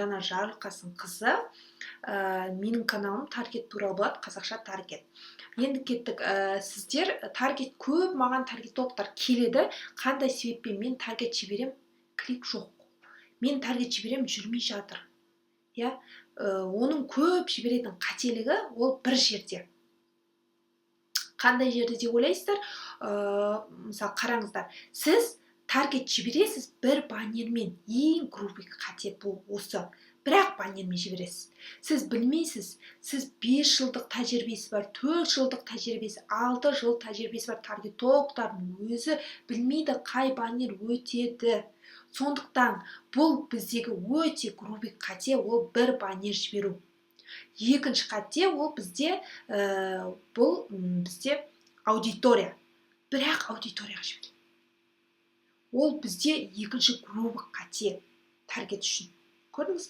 Жана Жарылқасын қызы. Менің каналым таргет туралы болады, қазақша таргет. Енді кеттік. Сіздер таргет көп, маған таргетологтар келеді: қандай себеппен мен таргет жіберем, клик жоқ, мен таргет жіберем, жүрмей жатыр, иә? Оның көп жіберетін қателігі ол бір жерде. Қандай жерде деп ойлайсыздар? Мысалы, қараңыздар, сіз таргет жібересіз бір баннермен. Ең грубый қате бұл осы: бірақ баннермен жібересіз. Сіз білмейсіз, сіз 5 жылдық тәжірибесі бар, 4 жылдық тәжірибесі, 6 жыл тәжірибесі бар таргетологтардың өзі білмейді, қай баннер өтеді. Сондықтан бұл біздегі өте грубый қате, ол бір баннер жіберу. Екінші қате ол бізде бұл бізде аудитория, бірақ аудиторияға жібереді. Ол бізде екінші грубый қате таргет үшін, көрдіңіз ба?